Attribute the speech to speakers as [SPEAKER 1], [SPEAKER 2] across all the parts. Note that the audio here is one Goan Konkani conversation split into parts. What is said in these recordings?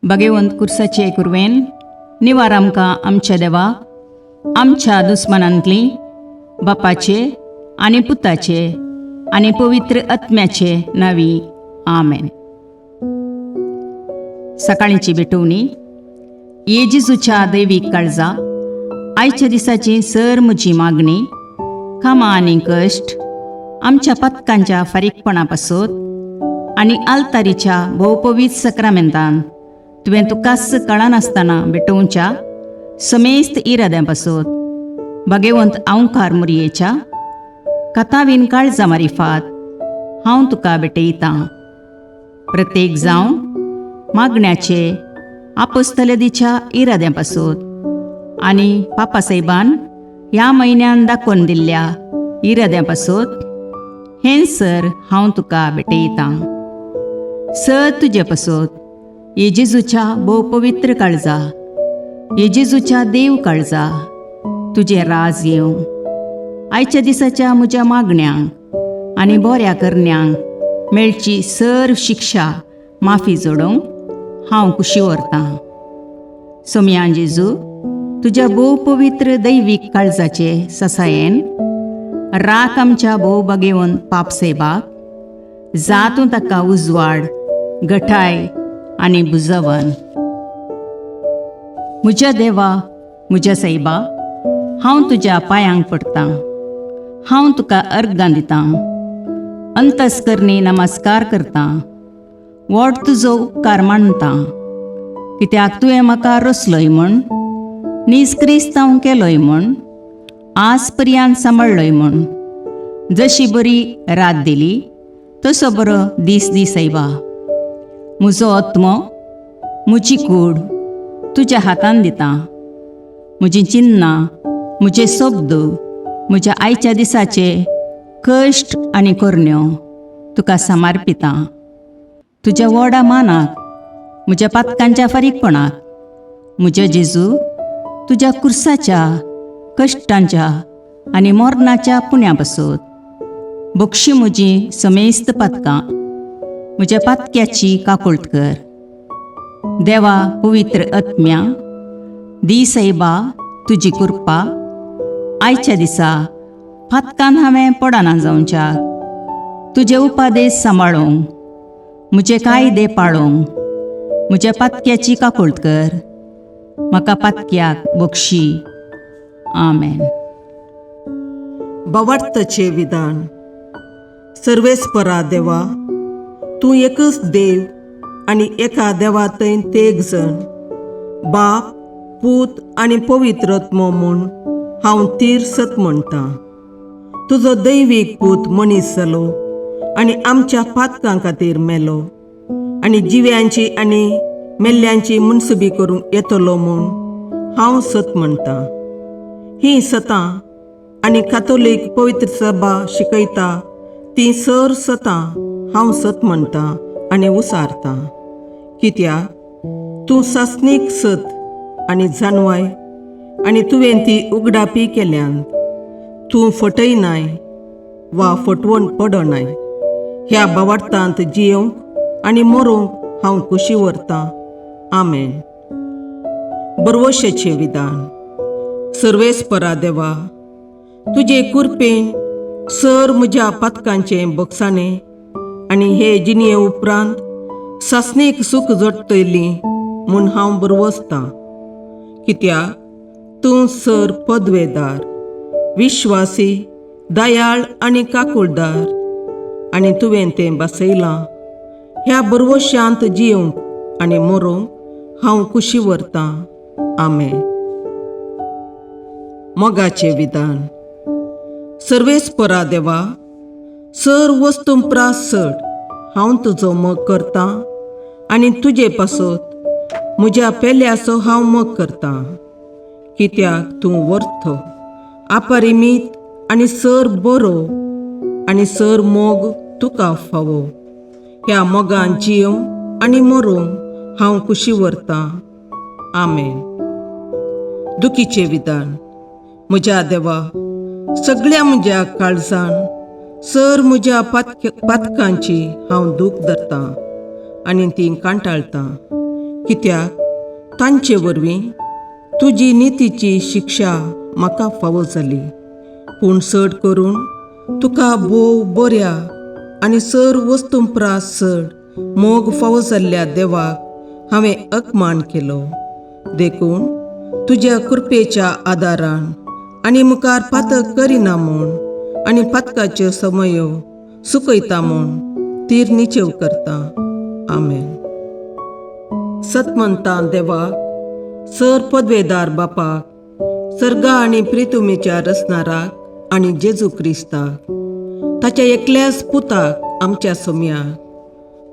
[SPEAKER 1] भगेवंत कुर्साचे कुरवेन निवार आमकां आमच्या देवा, आमच्या दुस्मानांतली बापाचे आनी पुताचे आनी पवित्र आत्म्याचे नावी, आमेन. सकाळीची भेटवणी. ये जेजूच्या दैवीक काळजा, आयच्या दिसाची सर म्हजी मागणी, कामां आनी कश्ट आमच्या पातकांच्या फारीकपणा पासत आनी आल्तारीच्या भोवपवीत सक्रामेंतान तुवें तुकाच कळनासतना भेटोवच्या समेस्त इराद्यां पासत भगेवंत आंवकार मुरयेच्या कथावीन काळजा मारिफात हांव तुका भेटयतां. प्रत्येक जावं मागण्याचे आपोस्तलदीच्या इराद्यां पासत आनी पापासाहेबान ह्या म्हयन्यान दाखोवन दिल्ल्या इराद्यां पासत हें सर हांव तुका भेटयतां. सर तुजे पासत, ये जेजूच्या भोव पवित्र काळजा, ये जेजूच्या देव काळजा, तुजें राज येवं. आयच्या दिसाच्या म्हज्या मागण्यांक आनी बऱ्या करण्यांक मेळची सर शिक्षा माफी जोडूंक हांव खुशी व्हरतां. सोमया जेजू, तुज्या भोव पवित्र दैवीक काळजाचे ससायेन राख आमच्या भोव बागेवन पाप सेबाक, जातूं ताका उजवाड, गठाय आनी बुजवन. म्हज्या देवा, म्हज्या सायबा, हांव तुज्या पांयांक पडटां. हांव तुका अर्गां दितां, अंतस्करणी नमस्कार करतां, व्हड तुजो उपकार मानतां, कित्याक तुवें म्हाका रचलोय म्हूण, नीज क्रिस्तांव केलोय म्हूण, आज पर्यंत सांबाळ्ळोय म्हूण. जशी बरी रात दिली तसो बरो दीस दी सायबा. म्हजो आत्मो, म्हजी कूड तुज्या हातान दिता. म्हजीं चिन्नां, म्हजे शब्द, म्हज्या आयच्या दिसाचे कश्ट आनी करण्यो तुका समर्पितां. तुज्या व्हडा मानाक, म्हज्या पातकांच्या फारीकपणाक, म्हज्या जेजू, तुज्या कुर्साच्या कश्टांच्या आनी मरणाच्या पुण्या पासत बक्षी म्हजी समेस्त पातकां. म्हज्या पातक्याची काकुळट कर. देवा, पवित्र आत्म्या, दी सायबा तुजी कृपा. आयच्या दिसा पातकान हांवें पडना जावच्याक, तुजे उपादेश सांबाळूंक, म्हजे कायदे पाळूंक म्हज्या पातक्याची काकुळट कर. म्हाका पातक्याक बक्षी. आमेन.
[SPEAKER 2] भावार्थाचें विधान. सर्वेस्परा देवा, तूं एकच देव आनी एका देवा थंय तेग जण, बाप, पूत आनी पवित्र आत्मो म्हूण हांव तीर सत म्हणटा. तुजो दैवीक पूत मनीस जालो आनी आमच्या पातकां खातीर मेलो आनी जिव्यांची आनी मेल्ल्यांची मुनसुबी करूंक येतलो म्हूण हांव सत म्हणटा. ही सतां आनी कातोलीक पवित्र सभा शिकयता ती सर सतां हांव सत म्हणटा आनी उसारता, कित्याक तूं सासणीक सत आनी जानवाय आनी तुवें ती उगडापी केल्यान. तूं फटयनाय वा फटवण पडनाय. ह्या भावार्थांत जियोवंक आनी मरूंक हांव खुशी व्हरतां. आमेन. बरवशाचें विधान. सर्वेस्परा देवा, तुजे कुरपेन सर म्हज्या पातकांचें बक्षाणें आनी हे जिणये उपरांत सासणीक सूख जोडटली म्हूण हांव बरवसतां, कित्याक तूं सर पदवेदार, विश्वासी, दयाळ आनी काकुळदार आनी तुवें तें बसयलां. ह्या बरवशांत जियोवंक आनी मरोंक हांव खुशी व्हरतां. आमेन. मोगाचें विधान. सर्वेस्परा देवा, सर वस्तूं प्रास चड हांव तुजो मोग करतां आनी तुजे पासत म्हज्या पेल्याचो हांव मोग करतां, कित्याक तूं वर्थ, अपरिमीत आनी सर बरो आनी सर मोग तुका फावो. ह्या मोगान जियोवंक आनी मरोंक हांव खुशी व्हरतां. आमेन. दुखीचें विधान. म्हज्या देवा, सगळ्या म्हज्या काळजान सर म्हज्या पातकांची हांव दूख धरतां आनी ती कांटाळटां. कित्याक तांचे वरवीं तुजी नितीची शिक्षा म्हाका फावो जाली. पूण चड करून तुका भोव बऱ्या आनी सर वस्तूं प्रास चड मोग फावो जाल्ल्या देवाक हांवें अपमान केलो. देखून तुज्या कृपेच्या आदारान आनी मुखार पातक करिना म्हूण आनी पातकाच्यो समयो सुकयता म्हूण तीर निचेव करता. आमेन. सतमंता देवाक, सर पदवेदार बापाक, सर्गा आनी प्रितुमीच्या रचणाराक आनी जेजू क्रिस्ताक, ताच्या एकल्याच पुताक आमच्या सोम्याक,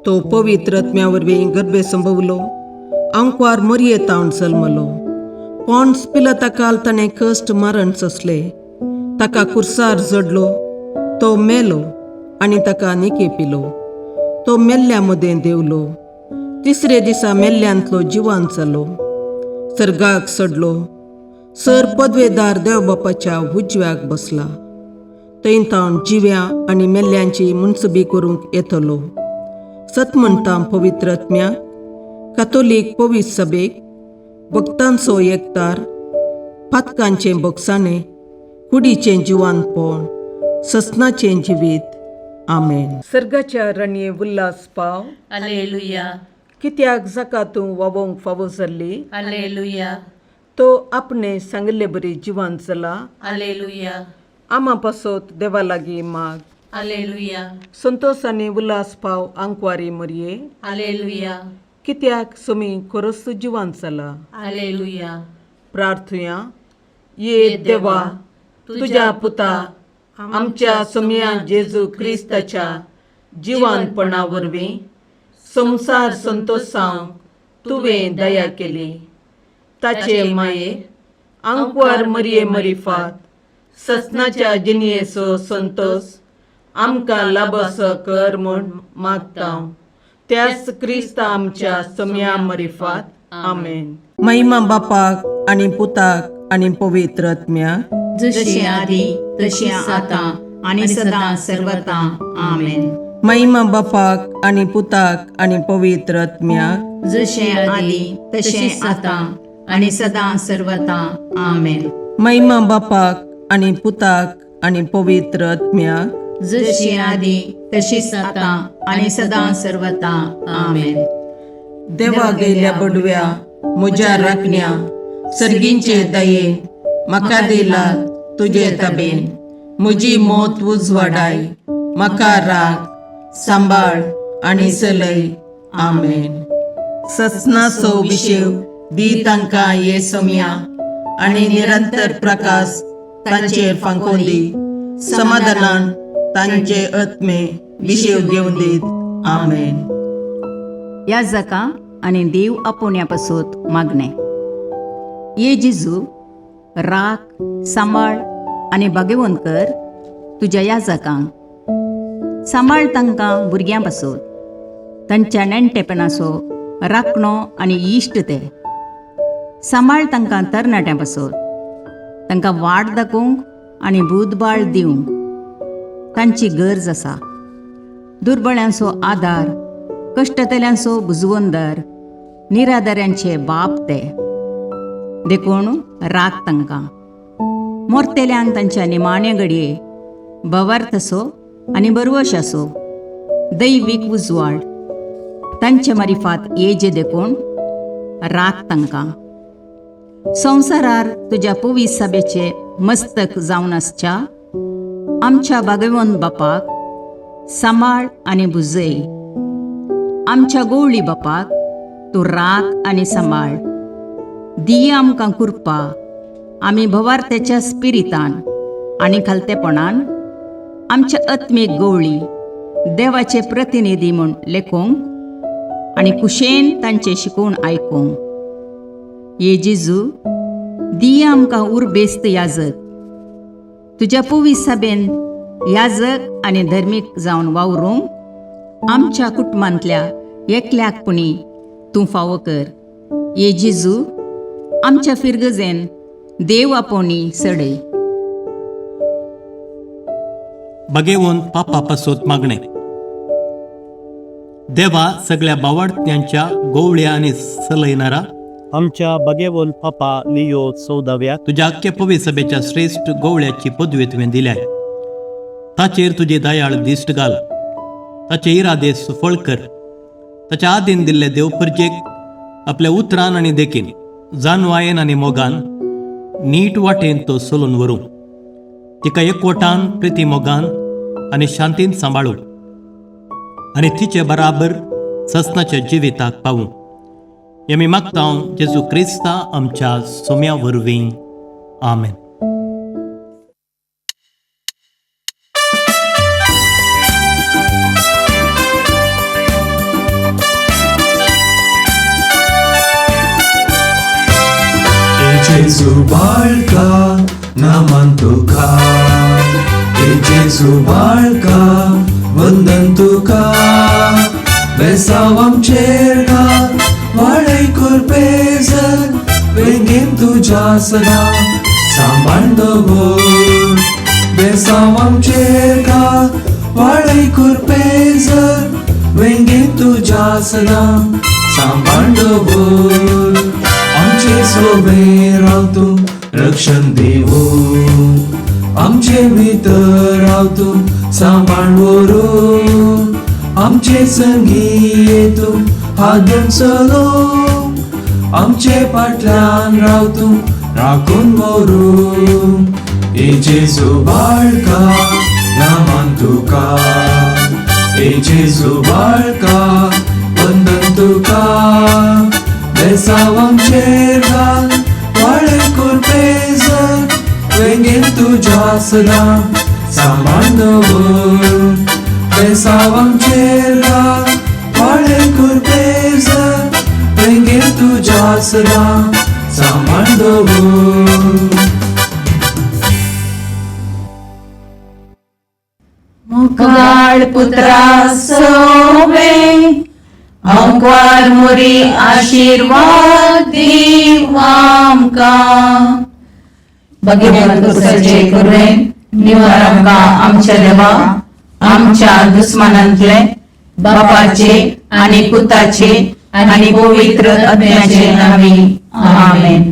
[SPEAKER 2] तो पवित्र आत्म्या वरवीं गर्भे संभवलो, आंकवार मरये तावन जल्मलो, पॉन्स पिलताकाल ताणें कश्ट मारण सोंसले, ताका कुर्सार जडलो, तो मेलो आनी ताका निके पिलो, तो मेल्ल्या मदें देंवलो, तिसरे दिसा मेल्ल्यांतलो जिवान जालो, सर्गाक सडलो, सर पदवेदार देवबापाच्या उजव्याक बसला, थंय तावन जिव्या आनी मेल्ल्यांची मुनसबी करूंक येतलो. सत म्हणटा पवित्र आत्म्याक, कातोलीक पवित्र सभेक, भक्तांचो एकतार, पातकांचें भोगसाणें, कुडीचें जिवानपण, ससनाचें जिवीत. आमेन. सर्गाच्या रणये उल्हास पाव.
[SPEAKER 3] अलेलुया.
[SPEAKER 2] कित्याक जाका तूं वावोवंक फावो जाल्ली,
[SPEAKER 3] अलेलुया.
[SPEAKER 2] तो आपणे सांगिल्ले बरी जिवान जाला.
[SPEAKER 3] अलेलुया.
[SPEAKER 2] आमा पासत देवा लागीं माग.
[SPEAKER 3] अलेलुया.
[SPEAKER 2] संतोष आनी उल्हास पाव आंकवारी मरये.
[SPEAKER 3] अलेलुया.
[SPEAKER 2] कित्याक सुमी खरोच जिवान जाला.
[SPEAKER 3] अलेलुया.
[SPEAKER 2] प्रार्थुया. ये देवा, तुज्या पुता आमच्या सोमया जेजू क्रिस्ताच्या जिवानपणा वरवीं संवसार संतोसांक तुवें दया केली. ताचे माये आंकवार मरये मरिफात ससनाच्या जिणयेचो संतोस आमकां लाबसो कर म्हूण मागता, त्याच क्रिस्ता आमच्या सोमया मरिफात. आमेन. महिमा बापाक आनी पुताक आनी पवित्र आत्म्याक,
[SPEAKER 1] जशी आदी तशी आतां आनी सदां सर्वता. आमेन.
[SPEAKER 2] महिमा बापाक आनी पुताक आनी पवित्र आत्म्याक,
[SPEAKER 1] जशें आदी तशें आतां आनी सदां सर्वता. आमेन.
[SPEAKER 2] महिमा बापाक आनी पुताक आनी पवित्र आत्म्याक,
[SPEAKER 1] जशी आदी तशीच आतां आनी सदां सर्वता. आमेन.
[SPEAKER 2] देवा गेल्या बडव्या म्हज्या राखण्या, सर्गींचे दयेन म्हाका दिला तुजे तबेन, म्हजी मोत उजवाडाय, म्हाका राग सांबाळ आनी चलय. आमेन. ससनाचो विशेव दी तांकां ये सोम्या आनी निरंतर प्रकाश तांचेर फांकोवन दी. समाधानान तांचे आत्मे विशेव घेवन दीत. आमेन.
[SPEAKER 1] ह्या जाका आनी देव आपोवण्या पासत मागणें. ये जेजू, राख, सांबाळ आनी भाग्यवंत कर तुज्या ह्या जाकांक. सांबाळ तांकां भुरग्यां पासत, तांच्या नेणटेपणाचो राखणो आनी इश्ट ते. सांबाळ तांकां तरणाट्यां पासत, तांकां वाट दाखोवंक आनी बुदबाळ दिवंक तांची गरज आसा. दुर्बळ्यांचो आदार, कश्टतल्यांचो बुजवंदर, निराधाऱ्यांचे बाप ते, देखून राग तांकां. मोरतेल्यांक तांच्या निमाण्या घडये भवार्थ असो आनी बरवश असो दैवीक उजवाड तांचे मारिफात येजे, देखून राग तांकां. संवसारार तुज्या पवित्र सभेचे मस्तक जावन आसच्या आमच्या भागवंत बापाक सांबाळ आनी भुजय. आमच्या गोवळी बापाक तूं राख आनी सांबाळ. दी आमकां कृपा, आमी भवार्थ्याच्या स्पिरितान आनी खालतेपणान आमच्या आत्मीक गवळी देवाचे प्रतिनिधी म्हूण लेखूंक आनी कुशेन तांचें शिकोवन आयकूंक. ये जेजू, दी आमकां उर्बेस्त याजक, तुज्या पवित्र सभेन याजक आनी धर्मीक जावन वावरूंक आमच्या कुटुंबांतल्या एकल्याक पुणी तूं फावो कर. ये जेजू, आमच्या फिरगजेन देव आपोवणी सडय.
[SPEAKER 4] बगेवन पापा पासत मागणें. देवा सगळ्या बावाडत्यांच्या गोवळ्या आनी सलयणारा
[SPEAKER 5] आमच्या बगेवोल पापा लियो चौदाव्या
[SPEAKER 4] तुज्या आख्या पवी सभेच्या श्रेश्ठ गोवळ्याची पदवी तुवें दिल्या. ताचेर तुजी दयाळ दिश्ट घाल, ताचे इरादे सुफळ कर. ताच्या आदीन दिल्ले देवपर्जेक आपल्या उतरान आनी देखीन, जानवायेन आनी मोगान नीट वाटेन तो चलून व्हरूं. तिका एकवटान, प्रिती मोगान आनी शांतीन सांबाळूं आनी तिचे बराबर ससनाच्या जिविताक पावूं. हें आमी मागता जेजू क्रिस्ता आमच्या सोम्या वरवीं. आमेन.
[SPEAKER 6] Gesù barca naman तुका, हे जेजू बाळका वंदन तुका. बेसांव आमचेर घाल वाडय कुरपेजर, वेंगेन तुज्या सदां सांबाळ दवर. बेसांव आमचेर घाल वाडय कुरपेजर, वेंगेन तुज्या सदां सांबाळ दवर. आमचे सोबे राव तूं रक्षण देवो, आमचे भितर राव तूं सांबाळ व्हरू. आमचे संगी ये तूं हात घेवन चलो, आमचे फाटल्यान राव तूं राखून व्हरू. हे जेजू बाळका नामान तुका, हे जेजू बाळका वंदन तुका. बेसांव आमचेर घाल वाडय कुरपेजर, वेंगेन तुज्या सदां सांबाळ दवर. बेसांव आमचेर घाल वाडय कुरपेजर, वेंगेन तुज्या सदां सांबाळ दवर.
[SPEAKER 1] मुखाळ पुत्रा सोवे अंकवार मुरी आशीर्वाद दीव आमकां.
[SPEAKER 3] भगवंत कुसाचे कुर्वेन निवार आमकां आमच्या देवा आमच्या दुस्मानांतले बापाचे आनी पुताचे आनी पवित्र आत्म्याचे नावी. आमेन.